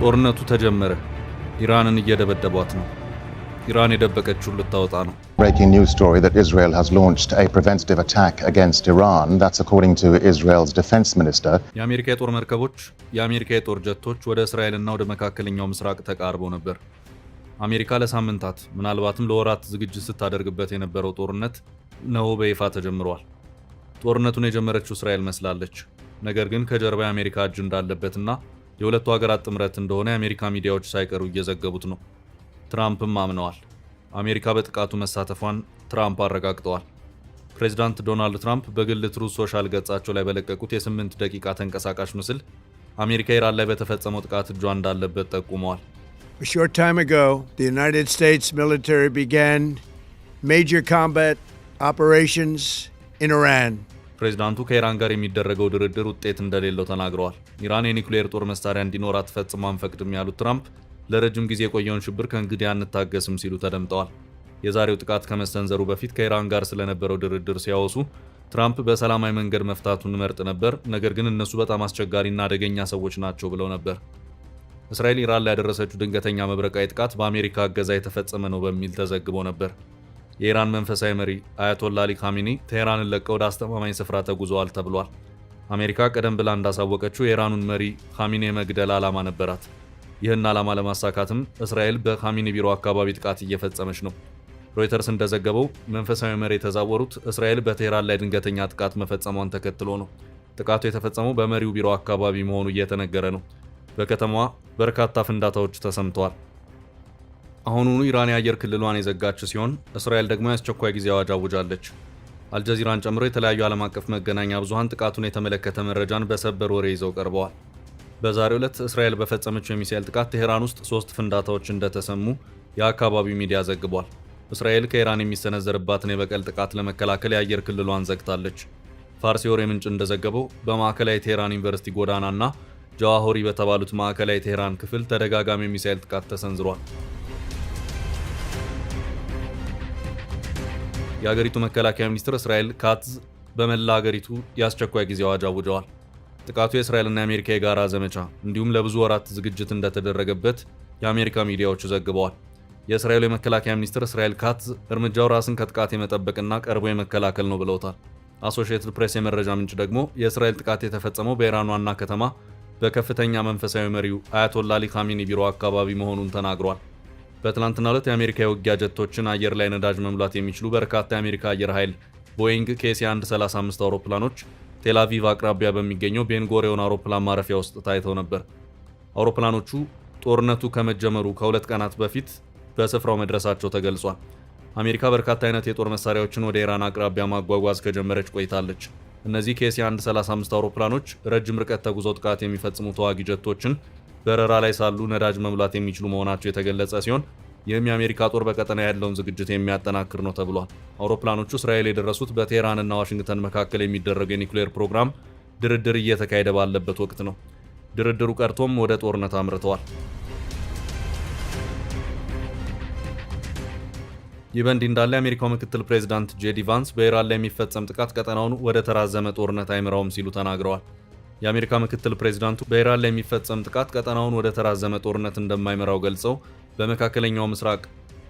ጦርነቱ ተጀመረ። ኢራንን እየደበደቧት ነው። ኢራን የደበቀችውን ልታወጣ ነው። Breaking news story that Israel has launched a preventative attack against Iran. That's according to Israel's defense minister. የአሜሪካ የጦር መርከቦች፣ የአሜሪካ የጦር ጀቶች ወደ እስራኤልና ወደ መካከለኛው ምስራቅ ተቃርበው ነበር። አሜሪካ ለሳምንታት፣ ምናልባትም ለወራት ዝግጅት ስታደርግበት የነበረው ጦርነት እነሆ በይፋ ተጀምሯል። ጦርነቱን የጀመረችው እስራኤል መስላለች። ነገር ግን ከጀርባ የአሜሪካ እጅ እንዳለበትና የሁለቱ ሀገራት ጥምረት እንደሆነ የአሜሪካ ሚዲያዎች ሳይቀሩ እየዘገቡት ነው። ትራምፕም አምነዋል። አሜሪካ በጥቃቱ መሳተፏን ትራምፕ አረጋግጠዋል። ፕሬዚዳንት ዶናልድ ትራምፕ በግል Truth Social ገጻቸው ላይ በለቀቁት የ8 ደቂቃ ተንቀሳቃሽ ምስል አሜሪካ ኢራን ላይ በተፈጸመው ጥቃት እጇ እንዳለበት ጠቁመዋል። A short time ago, the United States military began major combat operations in Iran. ፕሬዚዳንቱ ከኢራን ጋር የሚደረገው ድርድር ውጤት እንደሌለው ተናግረዋል። ኢራን የኒውክሌር ጦር መሳሪያ እንዲኖራት ፈጽሞ አንፈቅድም ያሉት ትራምፕ ለረጅም ጊዜ የቆየውን ሽብር ከእንግዲህ አንታገስም ሲሉ ተደምጠዋል። የዛሬው ጥቃት ከመሰንዘሩ በፊት ከኢራን ጋር ስለነበረው ድርድር ሲያወሱ ትራምፕ በሰላማዊ መንገድ መፍታቱን እንመርጥ ነበር፣ ነገር ግን እነሱ በጣም አስቸጋሪና አደገኛ ሰዎች ናቸው ብለው ነበር። እስራኤል ኢራን ላይ ያደረሰችው ድንገተኛ መብረቃዊ ጥቃት በአሜሪካ እገዛ የተፈጸመ ነው በሚል ተዘግቦ ነበር። የኢራን መንፈሳዊ መሪ አያቶላ አሊ ካሚኒ ቴህራንን ለቀው ወደ አስተማማኝ ስፍራ ተጉዘዋል ተብሏል። አሜሪካ ቀደም ብላ እንዳሳወቀችው የኢራኑን መሪ ካሚኒ የመግደል ዓላማ ነበራት። ይህን ዓላማ ለማሳካትም እስራኤል በካሚኒ ቢሮ አካባቢ ጥቃት እየፈጸመች ነው። ሮይተርስ እንደዘገበው መንፈሳዊ መሪ የተዛወሩት እስራኤል በቴህራን ላይ ድንገተኛ ጥቃት መፈጸሟን ተከትሎ ነው። ጥቃቱ የተፈጸመው በመሪው ቢሮ አካባቢ መሆኑ እየተነገረ ነው። በከተማዋ በርካታ ፍንዳታዎች ተሰምተዋል። አሁኑኑ ኢራን የአየር ክልሏን የዘጋች ሲሆን እስራኤል ደግሞ የአስቸኳይ ጊዜ አዋጅ አውጃለች። አልጀዚራን ጨምሮ የተለያዩ ዓለም አቀፍ መገናኛ ብዙሃን ጥቃቱን የተመለከተ መረጃን በሰበር ወሬ ይዘው ቀርበዋል። በዛሬው ዕለት እስራኤል በፈጸመችው የሚሳኤል ጥቃት ቴሄራን ውስጥ ሶስት ፍንዳታዎች እንደተሰሙ የአካባቢው ሚዲያ ዘግቧል። እስራኤል ከኢራን የሚሰነዘርባትን የበቀል ጥቃት ለመከላከል የአየር ክልሏን ዘግታለች። ፋርስ የወሬ ምንጭ እንደዘገበው በማዕከላዊ ቴሄራን ዩኒቨርሲቲ ጎዳናና ጃዋሆሪ በተባሉት ማዕከላዊ ቴሄራን ክፍል ተደጋጋሚ የሚሳኤል ጥቃት ተሰንዝሯል። የአገሪቱ መከላከያ ሚኒስትር እስራኤል ካትዝ በመላ አገሪቱ የአስቸኳይ ጊዜ አዋጅ አውጀዋል። ጥቃቱ የእስራኤልና የአሜሪካ የጋራ ዘመቻ እንዲሁም ለብዙ ወራት ዝግጅት እንደተደረገበት የአሜሪካ ሚዲያዎች ዘግበዋል። የእስራኤሉ የመከላከያ ሚኒስትር እስራኤል ካትዝ እርምጃው ራስን ከጥቃት የመጠበቅና ቀርቦ የመከላከል ነው ብለውታል። አሶሺየትድ ፕሬስ የመረጃ ምንጭ ደግሞ የእስራኤል ጥቃት የተፈጸመው በኢራን ዋና ከተማ በከፍተኛ መንፈሳዊ መሪው አያቶላ አሊ ካሚኒ ቢሮ አካባቢ መሆኑን ተናግሯል። በትላንትናው ዕለት የአሜሪካ የውጊያ ጀቶችን አየር ላይ ነዳጅ መሙላት የሚችሉ በርካታ የአሜሪካ አየር ኃይል ቦይንግ KC 135 አውሮፕላኖች ቴል አቪቭ አቅራቢያ በሚገኘው ቤንጎሪዮን አውሮፕላን ማረፊያ ውስጥ ታይተው ነበር። አውሮፕላኖቹ ጦርነቱ ከመጀመሩ ከ2 ቀናት በፊት በስፍራው መድረሳቸው ተገልጿል። አሜሪካ በርካታ አይነት የጦር መሳሪያዎችን ወደ ኢራን አቅራቢያ ማጓጓዝ ከጀመረች ቆይታለች። እነዚህ KC 135 አውሮፕላኖች ረጅም ርቀት ተጉዘው ጥቃት የሚፈጽሙ ተዋጊ ጀቶችን በረራ ላይ ሳሉ ነዳጅ መሙላት የሚችሉ መሆናቸው የተገለጸ ሲሆን ይህም የአሜሪካ ጦር በቀጠና ያለውን ዝግጅት የሚያጠናክር ነው ተብሏል። አውሮፕላኖቹ እስራኤል የደረሱት በቴህራንና ዋሽንግተን መካከል የሚደረገው የኒውክሌር ፕሮግራም ድርድር እየተካሄደ ባለበት ወቅት ነው። ድርድሩ ቀርቶም ወደ ጦርነት አምርተዋል። ይህ በእንዲህ እንዳለ የአሜሪካው ምክትል ፕሬዚዳንት ጄዲ ቫንስ በኢራን ላይ የሚፈጸም ጥቃት ቀጠናውን ወደ ተራዘመ ጦርነት አይምራውም ሲሉ ተናግረዋል። የአሜሪካ ምክትል ፕሬዚዳንቱ በኢራን ላይ የሚፈጸም ጥቃት ቀጠናውን ወደ ተራዘመ ጦርነት እንደማይመራው ገልጸው በመካከለኛው ምስራቅ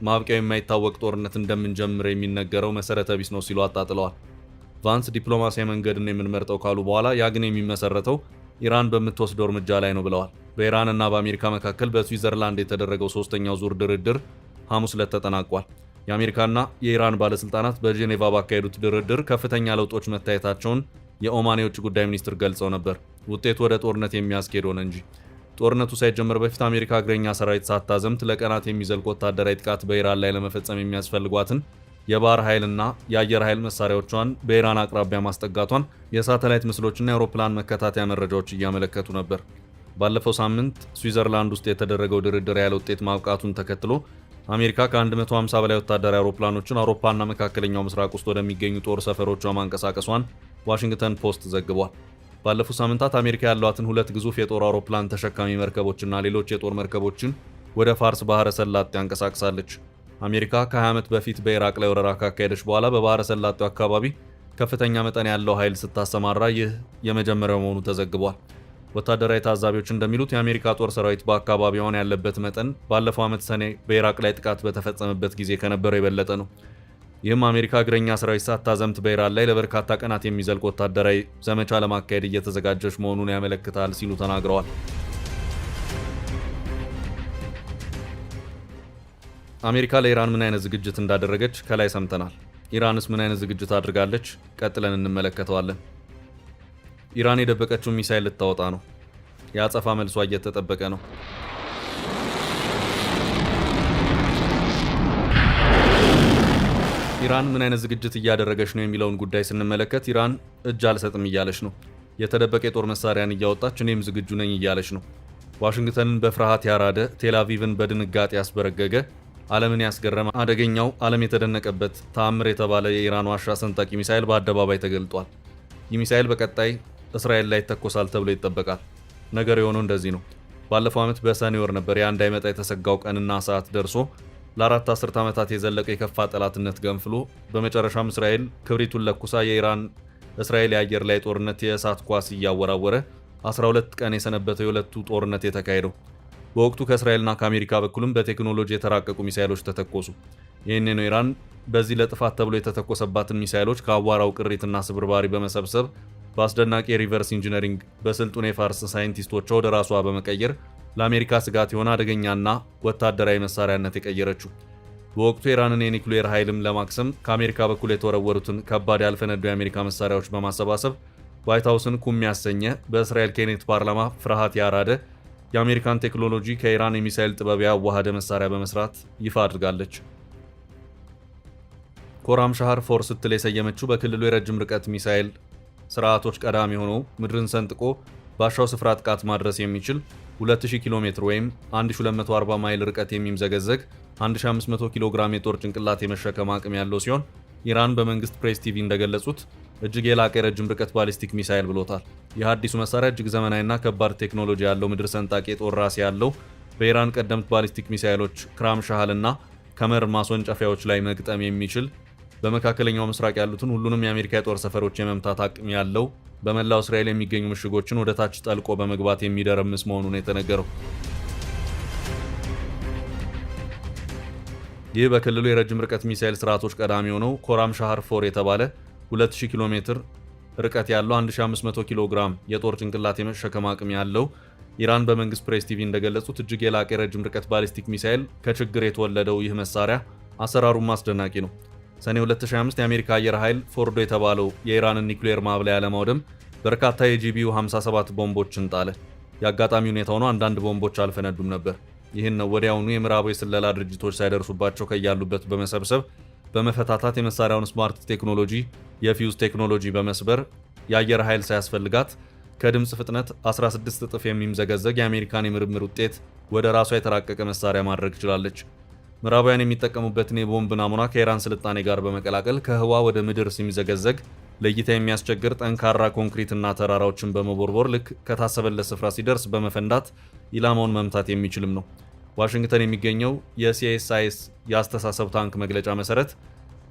ማብቂያው የማይታወቅ ጦርነት እንደምንጀምር የሚነገረው መሰረተ ቢስ ነው ሲሉ አጣጥለዋል። ቫንስ ዲፕሎማሲያዊ መንገድን የምንመርጠው ካሉ በኋላ ያ ግን የሚመሰረተው ኢራን በምትወስደው እርምጃ ላይ ነው ብለዋል። በኢራን እና በአሜሪካ መካከል በስዊዘርላንድ የተደረገው ሶስተኛው ዙር ድርድር ሐሙስ ዕለት ተጠናቋል። የአሜሪካና የኢራን ባለስልጣናት በጄኔቫ ባካሄዱት ድርድር ከፍተኛ ለውጦች መታየታቸውን የኦማን የውጭ ጉዳይ ሚኒስትር ገልጸው ነበር። ውጤቱ ወደ ጦርነት የሚያስኬድ ሆነ እንጂ። ጦርነቱ ሳይጀመር በፊት አሜሪካ እግረኛ ሰራዊት ሳታዘምት ለቀናት የሚዘልቅ ወታደራዊ ጥቃት በኢራን ላይ ለመፈጸም የሚያስፈልጓትን የባህር ኃይልና የአየር ኃይል መሳሪያዎቿን በኢራን አቅራቢያ ማስጠጋቷን የሳተላይት ምስሎችና የአውሮፕላን መከታተያ መረጃዎች እያመለከቱ ነበር። ባለፈው ሳምንት ስዊዘርላንድ ውስጥ የተደረገው ድርድር ያለ ውጤት ማብቃቱን ተከትሎ አሜሪካ ከ150 በላይ ወታደራዊ አውሮፕላኖችን አውሮፓና መካከለኛው ምስራቅ ውስጥ ወደሚገኙ ጦር ሰፈሮቿ ማንቀሳቀሷን ዋሽንግተን ፖስት ዘግቧል። ባለፉት ሳምንታት አሜሪካ ያሏትን ሁለት ግዙፍ የጦር አውሮፕላን ተሸካሚ መርከቦችና ሌሎች የጦር መርከቦችን ወደ ፋርስ ባህረ ሰላጤ አንቀሳቅሳለች። አሜሪካ ከ20 ዓመት በፊት በኢራቅ ላይ ወረራ ካካሄደች በኋላ በባህረ ሰላጤው አካባቢ ከፍተኛ መጠን ያለው ኃይል ስታሰማራ ይህ የመጀመሪያው መሆኑ ተዘግቧል። ወታደራዊ ታዛቢዎች እንደሚሉት የአሜሪካ ጦር ሰራዊት በአካባቢው አሁን ያለበት መጠን ባለፈው ዓመት ሰኔ በኢራቅ ላይ ጥቃት በተፈጸመበት ጊዜ ከነበረው የበለጠ ነው። ይህም አሜሪካ እግረኛ ሰራዊት ሳታዘምት በኢራን ላይ ለበርካታ ቀናት የሚዘልቅ ወታደራዊ ዘመቻ ለማካሄድ እየተዘጋጀች መሆኑን ያመለክታል ሲሉ ተናግረዋል። አሜሪካ ለኢራን ምን አይነት ዝግጅት እንዳደረገች ከላይ ሰምተናል። ኢራንስ ምን አይነት ዝግጅት አድርጋለች? ቀጥለን እንመለከተዋለን። ኢራን የደበቀችውን ሚሳይል ልታወጣ ነው። የአጸፋ መልሷ እየተጠበቀ ነው። ኢራን ምን አይነት ዝግጅት እያደረገች ነው የሚለውን ጉዳይ ስንመለከት ኢራን እጅ አልሰጥም እያለች ነው። የተደበቀ የጦር መሳሪያን እያወጣች እኔም ዝግጁ ነኝ እያለች ነው። ዋሽንግተንን በፍርሃት ያራደ፣ ቴልአቪቭን በድንጋጤ ያስበረገገ፣ ዓለምን ያስገረመ፣ አደገኛው ዓለም የተደነቀበት ተአምር የተባለ የኢራን ዋሻ ሰንጣቂ ሚሳይል በአደባባይ ተገልጧል። ይህ ሚሳይል በቀጣይ እስራኤል ላይ ይተኮሳል ተብሎ ይጠበቃል። ነገር የሆነው እንደዚህ ነው። ባለፈው ዓመት በሰኔ ወር ነበር ያ እንዳይመጣ የተሰጋው ቀንና ሰዓት ደርሶ ለ4 አስርት ዓመታት የዘለቀ የከፋ ጠላትነት ገንፍሎ በመጨረሻም እስራኤል ክብሪቱን ለኩሳ የኢራን እስራኤል የአየር ላይ ጦርነት የእሳት ኳስ እያወራወረ 12 ቀን የሰነበተው የሁለቱ ጦርነት የተካሄደው። በወቅቱ ከእስራኤልና ከአሜሪካ በኩልም በቴክኖሎጂ የተራቀቁ ሚሳይሎች ተተኮሱ። ይህኔ ነው ኢራን በዚህ ለጥፋት ተብሎ የተተኮሰባትን ሚሳይሎች ከአቧራው ቅሪትና ስብርባሪ በመሰብሰብ በአስደናቂ የ reverse engineering በስልጡን የፋርስ ሳይንቲስቶቿ ወደ ራሷ በመቀየር ለአሜሪካ ስጋት የሆነ አደገኛና ወታደራዊ መሳሪያነት የቀየረችው። በወቅቱ የኢራንን የኒውክሌር ኃይልም ለማክሰም ከአሜሪካ በኩል የተወረወሩትን ከባድ ያልፈነዱ የአሜሪካ መሳሪያዎች በማሰባሰብ ዋይት ሀውስን ኩም ያሰኘ፣ በእስራኤል ኬኔት ፓርላማ ፍርሃት ያራደ፣ የአሜሪካን ቴክኖሎጂ ከኢራን የሚሳይል ጥበብ ያዋሃደ መሳሪያ በመስራት ይፋ አድርጋለች። ኮራም ሻህር 4 ስትል የሰየመችው በክልሉ የረጅም ርቀት ሚሳይል ስርዓቶች ቀዳሚ ሆኖ ምድርን ሰንጥቆ ባሻው ስፍራ ጥቃት ማድረስ የሚችል፣ 2000 ኪሎ ሜትር ወይም 1240 ማይል ርቀት የሚምዘገዘግ፣ 1500 ኪሎ ግራም የጦር ጭንቅላት የመሸከም አቅም ያለው ሲሆን ኢራን በመንግስት ፕሬስ ቲቪ እንደገለጹት እጅግ የላቀ የረጅም ርቀት ባሊስቲክ ሚሳይል ብሎታል። ይህ አዲሱ መሳሪያ እጅግ ዘመናዊና ከባድ ቴክኖሎጂ ያለው ምድር ሰንጣቂ የጦር ራስ ያለው፣ በኢራን ቀደምት ባሊስቲክ ሚሳይሎች ክራም ሻህልና ከመር ማስወንጨፊያዎች ላይ መግጠም የሚችል፣ በመካከለኛው ምስራቅ ያሉትን ሁሉንም የአሜሪካ የጦር ሰፈሮች የመምታት አቅም ያለው፣ በመላው እስራኤል የሚገኙ ምሽጎችን ወደ ታች ጠልቆ በመግባት የሚደረምስ መሆኑን የተነገረው። ይህ በክልሉ የረጅም ርቀት ሚሳይል ስርዓቶች ቀዳሚ የሆነው ኮራም ሻህር 4 የተባለ 2000 ኪሎ ሜትር ርቀት ያለው፣ 1500 ኪሎ ግራም የጦር ጭንቅላት የመሸከም አቅም ያለው፣ ኢራን በመንግስት ፕሬስ ቲቪ እንደገለጹት እጅግ የላቀ የረጅም ርቀት ባሊስቲክ ሚሳይል ከችግር የተወለደው ይህ መሳሪያ አሰራሩም አስደናቂ ነው። ሰኔ 2025 የአሜሪካ አየር ኃይል ፎርዶ የተባለው የኢራንን ኒውክሌር ማብላያ ለማውደም በርካታ የ GBU 57 ቦምቦችን ጣለ። የአጋጣሚ ሁኔታ ሆኖ አንዳንድ ቦምቦች አልፈነዱም ነበር። ይህን ነው ወዲያውኑ የምዕራቡ የስለላ ድርጅቶች ሳይደርሱባቸው ከያሉበት በመሰብሰብ በመፈታታት የመሳሪያውን smart ቴክኖሎጂ የፊውዝ ቴክኖሎጂ በመስበር የአየር ኃይል ሳያስፈልጋት ከድምፅ ፍጥነት 16 እጥፍ የሚምዘገዘግ የአሜሪካን የምርምር ውጤት ወደ ራሷ የተራቀቀ መሳሪያ ማድረግ ችላለች። ምዕራባውያን የሚጠቀሙበትን የቦምብ ናሙና ከኢራን ስልጣኔ ጋር በመቀላቀል ከህዋ ወደ ምድር ሲምዘገዘግ ለእይታ የሚያስቸግር ጠንካራ ኮንክሪትና ተራራዎችን በመቦርቦር ልክ ከታሰበለት ስፍራ ሲደርስ በመፈንዳት ኢላማውን መምታት የሚችልም ነው። ዋሽንግተን የሚገኘው የ CSIS የአስተሳሰብ ታንክ መግለጫ መሰረት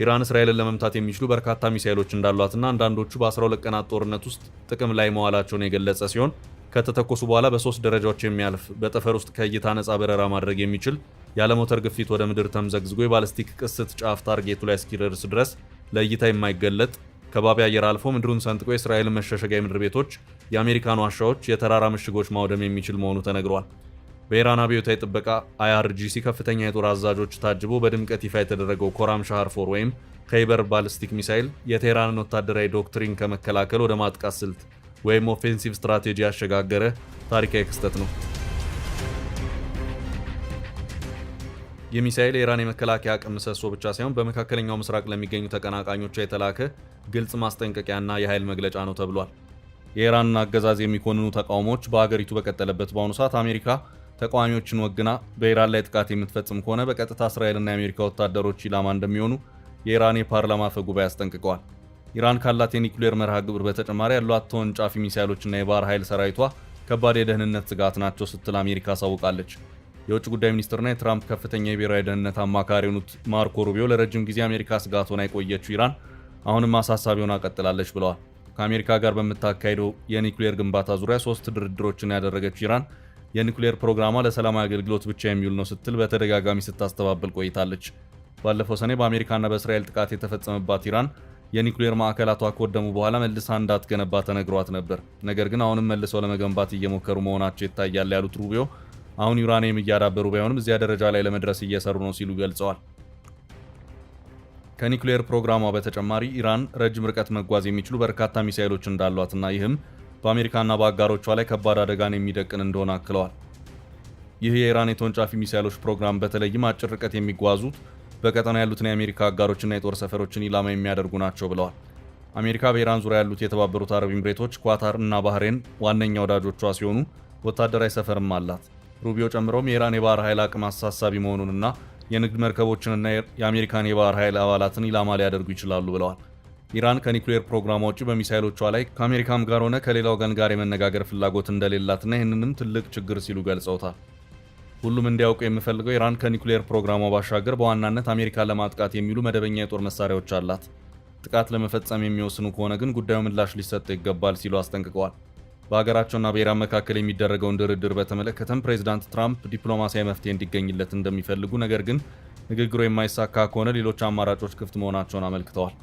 ኢራን እስራኤልን ለመምታት የሚችሉ በርካታ ሚሳይሎች እንዳሏትና አንዳንዶቹ በ12 ቀናት ጦርነት ውስጥ ጥቅም ላይ መዋላቸውን የገለጸ ሲሆን ከተተኮሱ በኋላ በሶስት ደረጃዎች የሚያልፍ፣ በጠፈር ውስጥ ከእይታ ነጻ በረራ ማድረግ የሚችል፣ ያለ ሞተር ግፊት ወደ ምድር ተምዘግዝጎ የባለስቲክ ቅስት ጫፍ target ኡ ላይ እስኪደርስ ድረስ ለእይታ የማይገለጥ፣ ከባቢ አየር አልፎ ምድሩን ሰንጥቆ የእስራኤልን መሸሸጊያ የምድር ቤቶች፣ የአሜሪካን ዋሻዎች፣ የተራራ ምሽጎች ማውደም የሚችል መሆኑ ተነግሯል። በኢራን አብዮታዊ ጥበቃ IRGC ከፍተኛ የጦር አዛዦች ታጅቦ በድምቀት ይፋ የተደረገው ኮራም ሻህር 4 ወይም ከይበር ባሊስቲክ ሚሳይል የቴህራንን ወታደራዊ ዶክትሪን ከመከላከል ወደ ማጥቃት ስልት ወይም offensive strategy ያሸጋገረ ታሪካዊ ክስተት ነው። ይህ ሚሳኤል የኢራን የመከላከያ አቅም ምሰሶ ብቻ ሳይሆን በመካከለኛው ምስራቅ ለሚገኙ ተቀናቃኞቿ የተላከ ግልጽ ማስጠንቀቂያና የኃይል መግለጫ ነው ተብሏል። የኢራንን አገዛዝ የሚኮንኑ ተቃውሞዎች በአገሪቱ በቀጠለበት በአሁኑ ሰዓት አሜሪካ ተቃዋሚዎችን ወግና በኢራን ላይ ጥቃት የምትፈጽም ከሆነ በቀጥታ እስራኤልና የአሜሪካ ወታደሮች ኢላማ እንደሚሆኑ የኢራን የፓርላማ አፈ ጉባኤ አስጠንቅቀዋል። ኢራን ካላት የኒውክሌር መርሃ ግብር በተጨማሪ ያሏት ተወንጫፊ ሚሳይሎችና የባህር ኃይል ሰራዊቷ ከባድ የደህንነት ስጋት ናቸው ስትል አሜሪካ አሳውቃለች። የውጭ ጉዳይ ሚኒስትርና የትራምፕ ከፍተኛ የብሔራዊ ደህንነት አማካሪ የሆኑት ማርኮ ሩቢዮ ለረጅም ጊዜ አሜሪካ ስጋት ሆና የቆየችው ኢራን አሁንም አሳሳቢ ሆና ቀጥላለች ብለዋል። ከአሜሪካ ጋር በምታካሂደው የኒውክሌር ግንባታ ዙሪያ ሶስት ድርድሮችን ያደረገችው ኢራን የኒውክሌር ፕሮግራሟ ለሰላማዊ አገልግሎት ብቻ የሚውል ነው ስትል በተደጋጋሚ ስታስተባብል ቆይታለች። ባለፈው ሰኔ በአሜሪካና በእስራኤል ጥቃት የተፈጸመባት ኢራን የኒውክሌር ማዕከላቷ ከወደሙ በኋላ መልሳ እንዳትገነባ ተነግሯት ነበር። ነገር ግን አሁንም መልሰው ለመገንባት እየሞከሩ መሆናቸው ይታያል ያሉት ሩቢዮ፣ አሁን ዩራኒየም እያዳበሩ ባይሆንም እዚያ ደረጃ ላይ ለመድረስ እየሰሩ ነው ሲሉ ገልጸዋል። ከኒውክሌር ፕሮግራሟ በተጨማሪ ኢራን ረጅም ርቀት መጓዝ የሚችሉ በርካታ ሚሳይሎች እንዳሏትና ይህም በአሜሪካና በአጋሮቿ ላይ ከባድ አደጋን የሚደቅን እንደሆነ አክለዋል። ይህ የኢራን የተወንጫፊ ሚሳይሎች ፕሮግራም በተለይም አጭር ርቀት የሚጓዙት በቀጠና ያሉትን የአሜሪካ አጋሮችና የጦር ሰፈሮችን ኢላማ የሚያደርጉ ናቸው ብለዋል። አሜሪካ በኢራን ዙሪያ ያሉት የተባበሩት አረብ ኤምሬቶች፣ ኳታር እና ባህሬን ዋነኛ ወዳጆቿ ሲሆኑ ወታደራዊ ሰፈርም አላት። ሩቢዮ ጨምረውም የኢራን የባህር ኃይል አቅም አሳሳቢ መሆኑንና የንግድ መርከቦችንና የአሜሪካን የባህር ኃይል አባላትን ኢላማ ሊያደርጉ ይችላሉ ብለዋል። ኢራን ከኒውክሌር ፕሮግራሟ ውጭ በሚሳይሎቿ ላይ ከአሜሪካም ጋር ሆነ ከሌላ ወገን ጋር የመነጋገር ፍላጎት እንደሌላትና ይህንንም ትልቅ ችግር ሲሉ ገልጸውታል። ሁሉም እንዲያውቁ የምፈልገው ኢራን ከኒውክሌር ፕሮግራሟ ባሻገር በዋናነት አሜሪካን ለማጥቃት የሚውሉ መደበኛ የጦር መሳሪያዎች አላት። ጥቃት ለመፈጸም የሚወስኑ ከሆነ ግን ጉዳዩ ምላሽ ሊሰጠው ይገባል ሲሉ አስጠንቅቀዋል። በሀገራቸውና በኢራን መካከል የሚደረገውን ድርድር በተመለከተም ፕሬዚዳንት ትራምፕ ዲፕሎማሲያዊ መፍትሄ እንዲገኝለት እንደሚፈልጉ፣ ነገር ግን ንግግሩ የማይሳካ ከሆነ ሌሎች አማራጮች ክፍት መሆናቸውን አመልክተዋል።